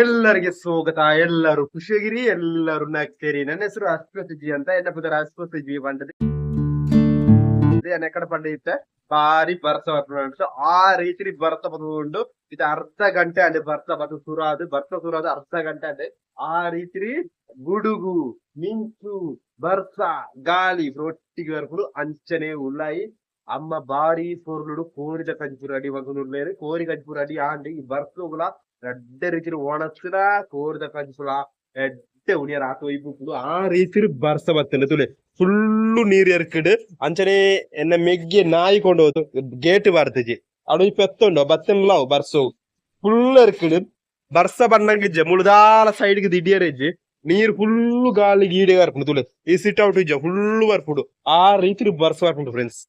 ಎಲ್ಲರಿಗೆ ಸ್ವಾಗತ. ಎಲ್ಲರೂ ಖುಷಿಯಾಗಿರಿ, ಎಲ್ಲರೂ ನಗ್ತೀರಿ. ನನ್ನ ಹೆಸರು ಅಶ್ವಥ್ ಜಿ ಅಂತ. ಎನ್ನ ಪುದರ್ ಅಶ್ವಥ್ ಜಿ ಪಂಡದು ಎಕ್ಕಡ ಪಂಡ ಇತ್ತೆ ಬಾರಿ ಬರ್ಸ ಬರ್ಪುಂಡು. ಆ ರೀತಿ ಬರ್ಸ ಬತ್ತುಂಡು. ಇದು ಅರ್ಧ ಗಂಟೆ ಅಂಡ್ ಬರ್ಸ ಬತ್ತು ಸುರಾದು, ಬರ್ಸ ಸುರಾದು ಅರ್ಧ ಗಂಟೆ ಅಂಡ್. ಆ ರೀತಿ ಗುಡುಗು ಮಿಂಚು ಬರ್ಸ ಗಾಳಿ ಒಟ್ಟಿಗೆ ಬರ್ಪುಂಡು. ಅಂಚನೆ ಉಳ್ಳಾಯಿ ಅಮ್ಮ ಬಾರಿ ಪೊರ್ಲುಡು ಕೋರಿದ ಕಂಚು ರೆಡಿ ಮಂತೊಂದು. ಕೋರಿ ಕಂಚು ರೆಡಿ ಆಂಡ್ ಈ ಬರ್ಸೊಗುಲ ರಡ್ಡೆ ರೀತಿಡ್ ಒಣಸುಲ ಕೋರಿದ ಕಂಚುಲ ಎಡ್ಡೆ ಉನಿಯರ ಆತ ಒಯ್ಪುಂಡು. ಆ ರೀತಿಡ್ ಬರ್ಸ ಬತ್ತುಂಡು ತೂಲೆ ಫುಲ್ಲು ನೀರ್ ಎರ್ಕುಡು. ಅಂಚನೆ ಎನ್ನ ಮೆಗ್ಗೆ ನಾಯಿ ಕೊಂಡು ಹೋತು ಗೇಟ್ ಬಾರ್ತಿಜಿ ಅವು ಪೆತ್ತುಂಡು ಬತ್ತುಂಡ್ಲ ಅವು ಬರ್ಸೊ ಫುಲ್ ಎರ್ಕುಡು. ಬರ್ಸ ಬನ್ನಂಗ ಇಜ್ಜೆ ಮುಳುದಾಲ ಸೈಡ್ ಗ್ ದಿಡಿಯರ್ ಇಜ್ಜಿ. ನೀರ್ ಫುಲ್ ಗಾಳಿ ಗೀಡೆ ಬರ್ಪುಂಡು ತೂಲೆ. ಈ ಸಿಟ್ ಔಟ್ ಇಜ್ಜ ಫುಲ್ ಬರ್ಪುಂಡು. ಆ ರೀತಿಡ್ ಬರ್ಸ ಬರ್ಪುಂಡು ಫ್ರೆಂಡ್ಸ್.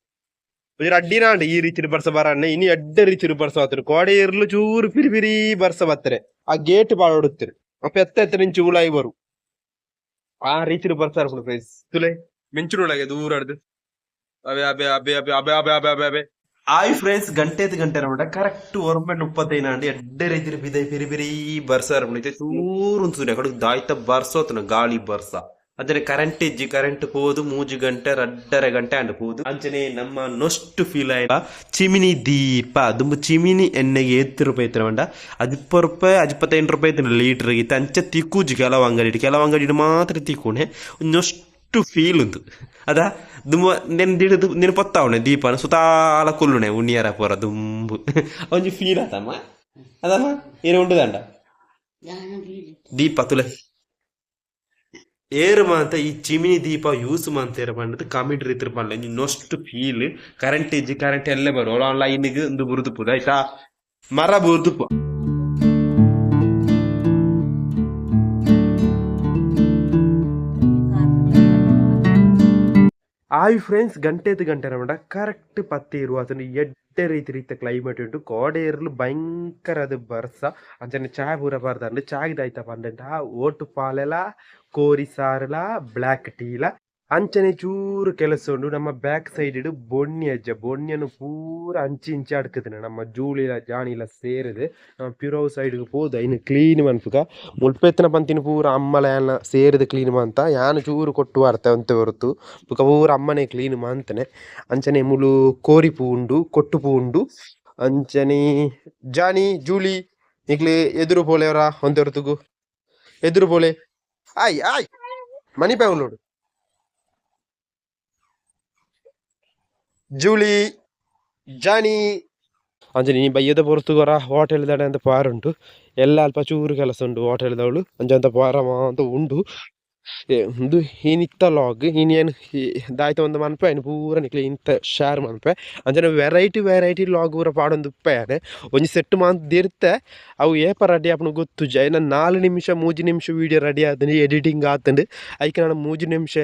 ಒಂಜಿ ಅಡ್ಡಿನ ಆಂಡ್ ಈ ರೀತಿಡ್ ಬರ್ಸ ಬರನ್ನೆ. ಇನಿ ಎಡ್ಡೆ ರೀತಿಡ್ ಬರ್ಸ ಬತ್ತುಂಡು. ಕೋಡೆ ಇರ್ಲು ಚೂರು ಪಿರಿ ಪಿರಿ ಬರ್ಸ ಬತ್ತರೆ ಆ ಗೇಟ್ ಪಾಡೊಡುತ್ತೆರ್ ಆ ಪೆತ್ತ ಎತ್ತನ ಇಂಚಿ ಉಲಾಯಿ ಬರು. ಆ ರೀತಿಡ್ ಬರ್ಸ ಬರ್ಪುಂಡು ಫ್ರೆಂಡ್ಸ್. ತೂಲೆ ಮಿಂಚುನುಳಗೆ ದೂರಡ್ದು ಅಬೆ ಅಬೆ ಅಬೆ ಅಬೆ ಅಬೆ ಅಬೆ ಅಬೆ ಅಬೆ ಅಬೆ. ಹಾಯ್ ಫ್ರೆಂಡ್ಸ್, ಗಂಟೆದ್ ಗಂಟೆ ನಮಡ ಕರೆಕ್ಟ್ ಒರ್ಮೆನ್ 35 ಆಂಡ್. ಎಡ್ಡೆ ರೀತಿಡ್ ಪಿದೈ ಪಿರಿ ಪಿರಿ ಬರ್ಸ ಬರ್ಪುಂಡು. ಇತ್ತೆ ಚೂರು ಉಂತುನೆ ಅಕುಲು ದಾಯ್ತ ಬರ್ಸೋತುನ ಗಾಳಿ ಬರ್ಸ. ಅಂಚನೆ ಕರೆಂಟ್ ಇಜ್ಜಿ. ಕರೆಂಟ್ ಪೋದು 3 ಗಂಟೆ 2.5 ಗಂಟೆ ಆಂಡ್ ಪೋದು. ಅಂಚನೆ ನಮ್ಮ ನೊಸ್ಟ್ ಫೀಲ್ ಆಯಿನ ಚಿಮಿನಿ ದೀಪ ದುಂಬು ಚಿಮಿನಿ ಎಣ್ಣೆಗೆ ಏತ್ ರೂಪಾಯಿ ಇತ್ತಿನ ಪಂಡ 10 ರೂಪಾಯಿ 25 ರೂಪಾಯಿ ಇತ್ತಿನ ಲೀಟರ್. ಇತ್ತೆ ಅಂಚ ತಿಕ್ಕುಜಿ ಕೆಲವು ಅಂಗಡಿ, ಕೆಲವು ಅಂಗಡಿ ಮಾತ್ರ ತಿಕ್ಕುನೆ. ನೊಸ್ಟ್ ಫೀಲ್ ಉಂದು ಅದ ದುಂಬು ನೆನ್ ದಿಡದು ನೆನ್ ಪೊತ್ತಾವಣೆ ದೀಪನ ಸುತಾಲ ಕುಲ್ಲುನೆ ಉಣ್ಣಿಯರ ಪೂರ ದುಂಬು ಒಂಜಿ ಫೀಲ್ ಆತಮ್ಮ ಅದಮ್ಮ ಏರು ಉಂಡು ದಂಡ ದೀಪ ತುಲೆ ಏರು ಮಾತ ಈ ಚಿಮಿನಿ ದೀಪ ಯೂಸ್ ಮಂತೇರ ಪಂಡದು ಕಾಮೆಂಟ್ ರೀತಿರ್ ಪನ್ಲೆ. ಒಂಜಿ ನೊಸ್ಟ್ ಫೀಲ್. ಕರೆಂಟ್ ಇಜ್ಜಿ, ಕರೆಂಟ್ ಎಲ್ಲೆ ಬರು ಲೈನ್ ಗ್ ಉಂದು ಬುರುದುಪ್ಪುದು ಆಯ್ತಾ ಮರ ಬುರುದುಪ್ಪು. ಹಾಯ್ ಫ್ರೆಂಡ್ಸ್, ಗಂಟೆದ್ ಗಂಟೆ ನಮಡ ಕರೆಕ್ಟ್ 10 ಇರುವ ಅದನ್ನು ಎಡ್ಡೆ ರೀತಿ ರೀತ ಕ್ಲೈಮೇಟ್ ಉಂಟು. ಕೋಡೆ ಇರ್ಲು ಭಯಂಕರ ಅದು ಬರ್ಸ. ಅಂಚನೆ ಚಾ ಪೂರ ಬರ್ದಂಡು ಚಾಯ್ದಾಯ್ತ ಪಂಡಂಡ ಓಟು ಪಾಲೆಲ ಕೋರಿ ಸಾರುಲ ಬ್ಲ್ಯಾಕ್ ಟೀಲ. ಅಂಚನೆ ಚೂರು ಕೆಲಸ ಉಂಡು. ನಮ್ಮ ಬ್ಯಾಕ್ ಸೈಡ್ ಬೊಣ್ಣಿ ಅಜ್ಜ ಬೊಣ್ಣಿಯನ್ನು ಪೂರ ಅಂಚಿ ಇಂಚಿ ಅಡ್ಕುದಿನ ನಮ್ಮ ಜೂಳಿಲ ಜಾಣಿಲ ಸೇರುದು ನಮ್ಮ ಪಿರವು ಸೈಡ್ ಪೋದು ಐನ್ ಕ್ಲೀನ್ ಮನ್ಪುಗ. ಮುಲ್ಪ ಇತ್ತಿನ ಪಂತಿನ ಪೂರ ಅಮ್ಮಲ ಯಾನ ಸೇರುದು ಕ್ಲೀನ್ ಮಂತ ಯಾನ್ ಚೂರು ಕೊಟ್ಟು ವಾರ್ತೆ ಒಂತೆ ಹೊರತು ಬೊಕ ಪೂರ ಅಮ್ಮನೆ ಕ್ಲೀನ್ ಮಂತನೆ. ಅಂಚನೆ ಮುಲು ಕೋರಿ ಪೂ ಉಂಡು, ಕೊಟ್ಟು ಪೂ ಉಂಡು. ಅಂಚನೆ ಜಾನಿ ಜೂಲಿ ನಿಕ್ಲೆ ಎದುರು ಪೋಲೆವರ ಒಂತೆ ಹೊರತುಗು ಎದುರು ಪೋಲೆ ಆಯ್ ಆಯ್ ಮನಿಪೆ ಉಲ್ಲೋಡು ಜೂಲಿ ಜಾನಿ. ಅಂಚನೆ ಈ ಬಯ್ಯದ ಪೊರ್ತುಗೊರ ಹೋಟೆಲ್ ದಡೆ ಅಂತ ಪಾರ್ ಉಂಟು. ಎಲ್ಲ ಅಲ್ಪ ಚೂರು ಕೆಲಸ ಉಂಟು ಹೋಟೆಲ್ ದವಳು ಅಂಚ ಪಾರ ಮಾತ ಉಂಡು. ಉಂದು ಇನಿತ್ತ ಲಾಗ್ ಇನಿ ಏನು ದಾಯ್ತ ಒಂದು ಮನ್ಪೆ ಐನ್ ಪೂರ ನಿಕ್ಲೆ ಇಂತ ಶೇರ್ ಮನ್ಪೆ. ಅಂಚನೆ ವೆರೈಟಿ ವೆರೈಟಿ ಲಾಗ್ ಪೂರ ಪಾಡೊಂದು ಉಪ್ಪೆ. ಒಂಜಿ ಸೆಟ್ ಮಾಂತ ದಿರ್ತೆ ಅವು ಏಪ ರೆಡಿ ಆಪುಂಡು ಗೊತ್ತುಜಿ. ಐನ 4 ನಿಮಿಷ 3 ನಿಮಿಷ ವೀಡಿಯೋ ರೆಡಿ ಆತುಂಡು, ಎಡಿಟಿಂಗ್ ಆತುಂಡು. ಐಕ್ ನಾನು 3 ನಿಮಿಷ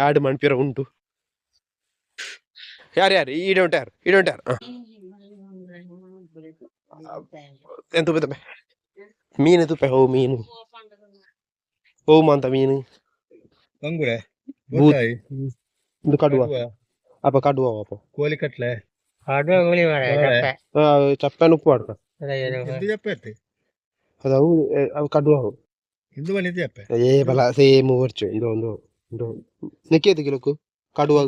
ಆ್ಯಡ್ ಮನ್ಪಿರ ಉಂಟು. ಯಾರು ಯಾರು ಈಡೆ ಉಂಟು, ಯಾರು ಈಡೆ ಉಂಟು, ಯಾರು ಎಂತ ತೂಪೆ ಮೀನು ತೂಪೆ ಹೋ ಮೀನು ಹೋ ಮಾಂತ ಮೀನು ಬಂಗುಡೆ ಬೂತಾಯಿ ಇಂದು ಕಡುವ ಅಪ್ಪ ಕಡುವ ಅಪ್ಪ ಕೋಲಿ ಕಟ್ಲೆ ಚಪ್ಪೆನ ಉಪ್ಪು ಆಡ್ಕ ಅದು ಅವು ಕಡುವ ಇಂದು ಬಂದಿದ್ದೆ ಅಪ್ಪೆ. ಏ ಬಲ ಸೇಮ್ ವರ್ಚು ಇಂದು ಒಂದು ಇಂದು ನಿಕ್ಕೇದು ಕಿಲೋಕು ಕಡುವ.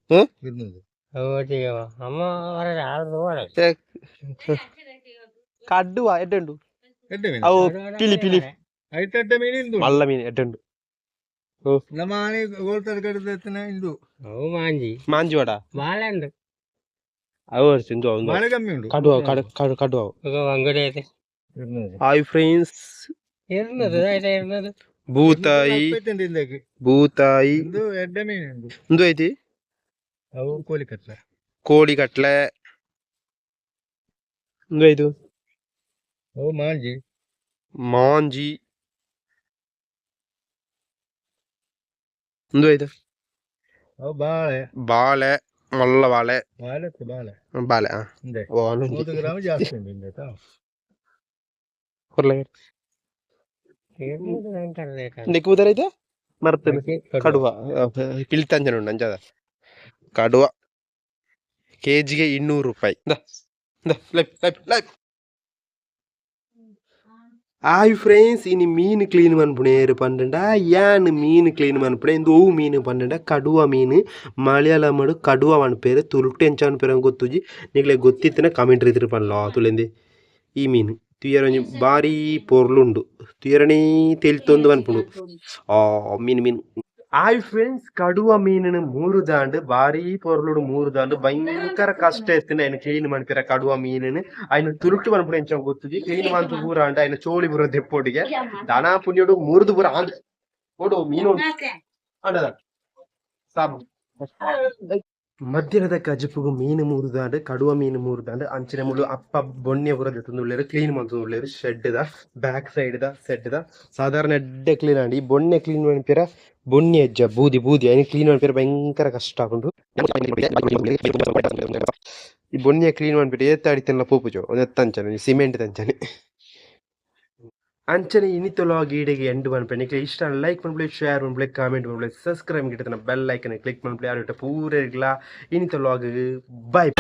200. ಕಡುವ ಎಡ್ಡೆ ಉಂಡು ಅವು ಪಿಲಿ ಪಿಲಿ ಐತೆ ಮೀನು ಇಂದು ಮಲ್ಲ ಮೀನು ಎಡ್ಡೆ ಉಂಡು. ನಮ್ಮ ಆನೆ ಗೋಲ್ತದ ಕಡಿದ ಇಂದು ಮಾಂಜಿ ವಡ ಅವು ಇಂದು ಒಂದು ಬಾಳೆ ಕಮ್ಮಿ ಉಂಟು. ಕಡುವ ಕಡು ಕಡುವ. ಹಾಯ್ ಫ್ರೆಂಡ್ಸ್, ಬೂತಾಯಿ ಬೂತಾಯಿ ಇಂದು ಎಡ್ಡೆ ಮೀನು ಉಂಟು. ಇಂದು ಐತಿ ಅವು ಕೋಲಿ ಕಟ್ಲೆ ಕೋಳಿ ಕಟ್ಲೆ ಇಂದು ಐದು ಅವು ಮಾಂಜಿ ಮಾಂಜಿ ಇಂದು ಐದು ಅವು ಬಾಳೆ ಬಾಳೆ ಮಲ್ಲ ಬಾಳೆ ಬಾಳೆ ಬಾಳೆ ಬಾಳೆ ಇಂದೆ ಓ 100 ಗ್ರಾಮ್ ಜಾಸ್ತಿ ಉಂಟು ಇಂದೆ ಇಂದಕ್ಕೆ ಐತೆ ಮರ್ತೇನೆ ಕಡುವ ಪಿಲಿತಂಜನ ಉಂಟು ಅಂಚದ ಕಡುವ ಕೆಜಿಗೆ 200 ರೂಪಾಯಿ. ಇಂದ life life life. Hi friends, ಇನಿ ಮೀನು ಕ್ಲೀನ್ ಮನ್ಪುಣೆ ಏರು ಪಂಡಂಡ ಯಾನ್ ಮೀನು ಕ್ಲೀನ್ ಮನ್ಪುಣೆ. ಇಂದು ಒವು ಮೀನು ಪಂಡಂಡ ಕಡುವ ಮೀನು. ಮಲಯಾಳಂ ಕಡುವ ಮನ್ಪೇರು, ತುಳುಟು ಎಂಚ ಮನ್ಪೇರು ಗೊತ್ತುಜಿ. ನಿಕ್ಲೆ ಗೊತ್ತಿತ್ತಿನ ಕಮೆಂಟ್ ರೀತಿಡ್ ಪನ್ಲ. ತುಲೆಂದಿ ಈ ಮೀನು ತೂಯರೆ ಒಂಜಿ ಬಾರಿ ಪೊರ್ಲುಂಡು, ತೂಯರನೇ ತೆಲ್ತೊಂದು ಮನ್ಪುಂಡು. ಆ ಮೀನು ಮೀನು. ಹಾಯ್ ಫ್ರೆಂಡ್ಸ್, ಕಡುವ ಮೀನಿನ ಮೂರು ದಾಂಡ್ ಬಾರಿ ಪೊರ್ಲುಡು ಮೂರು ದಾಂಡ್. ಭಯಂಕರ ಕಷ್ಟ ಇತ್ತಿನ ಐನ್ ಕ್ಲೀನ್ ಮನ್ಪೆರ. ಕಡುವ ಮೀನಿನ ಐನ್ ತುಳುಟು ಮನ್ಪುನ ಎಂಚ ಗೊತ್ತುಜಿ. ಕ್ಲೀನ್ ಮಂತು ಪೂರ ಆಂಡ ಐನ ಚೋಳಿ ಪೂರ ದೆಪ್ಪೊಡಿಗೆ ದಾನ ಪುಣ್ಯಡು ಮೂರುದು ಪೂರ ಆಂಡ್ ಓಡು ಮೀನು ಆಂಡದ ಸಾಬು. ಮಧ್ಯಾಹ್ನದ ಕಜಿಪುಗು ಮೀನು ಮೂರುದಾಂಡ್, ಕಡುವ ಮೀನು ಮೂರುದಾಂಡ್. ಅಂಚಿನ ಮುಳು ಅಪ್ಪ ಬೊಣ್ಯ ಪೂರ ದೆತ್ತೊಂದುಲ್ಲೆರ್, ಕ್ಲೀನ್ ಮಂತೊಂದುಲ್ಲೆರ್. ಶೆಡ್ ದ ಬ್ಯಾಕ್ ಸೈಡ್ ದ ಸೆಡ್ ದ ಸಾಧಾರಣ ಎಡ್ಡೆ ಕ್ಲೀನ್ ಆಂಡ್. ಈ ಬೊಣ್ಣೆ ಕ್ಲೀನ್ ಮನ್ಪೆರ ಬೊಣ್ಯ ಇಜ್ಜ, ಬೂದಿ ಬೂದಿ ಐನ್ ಕ್ಲೀನ್ ಮನ್ಪೆರ ಭಯಂಕರ ಕಷ್ಟ ಆಪುಂಡು. ಈ ಬೊಣ್ಯ ಕ್ಲೀನ್ ಮನ್ಪೆರೆ ಏತ್ ಅಡಿತನ್ಲ ಪೋಪುಜೋ ಒಂದೆತ್ತಂಚನೆ ಸಿಮೆಂಟ್ ತಂಚನೆ. ಅಂಚನೆ ಇನಿತ ವ್ಲಾಗ್ ಈಡೆಗೆ ಎಂಡ್ ಮನ್ಪೆ. ನಿಕ್ಲೆ ಇಷ್ಟ ಲೈಕ್ ಮನ್ಪುಲೆ, ಶೇರ್ ಮನ್ಪುಲೆ, ಕಾಮೆಂಟ್ ಮನ್ಪುಲೆ, ಸಬ್ಸ್ಕ್ರೈಬ್ ಗಿಟ್ಟತನ ಬೆಲ್ ಐಕನ್ ಕ್ಲಿಕ್ ಮನ್ಪುಲೆ. ಆರ್ ಪೂರೆಗ್ಲಾ ಇನಿತ ವ್ಲಾಗ್ ಬಾಯ್.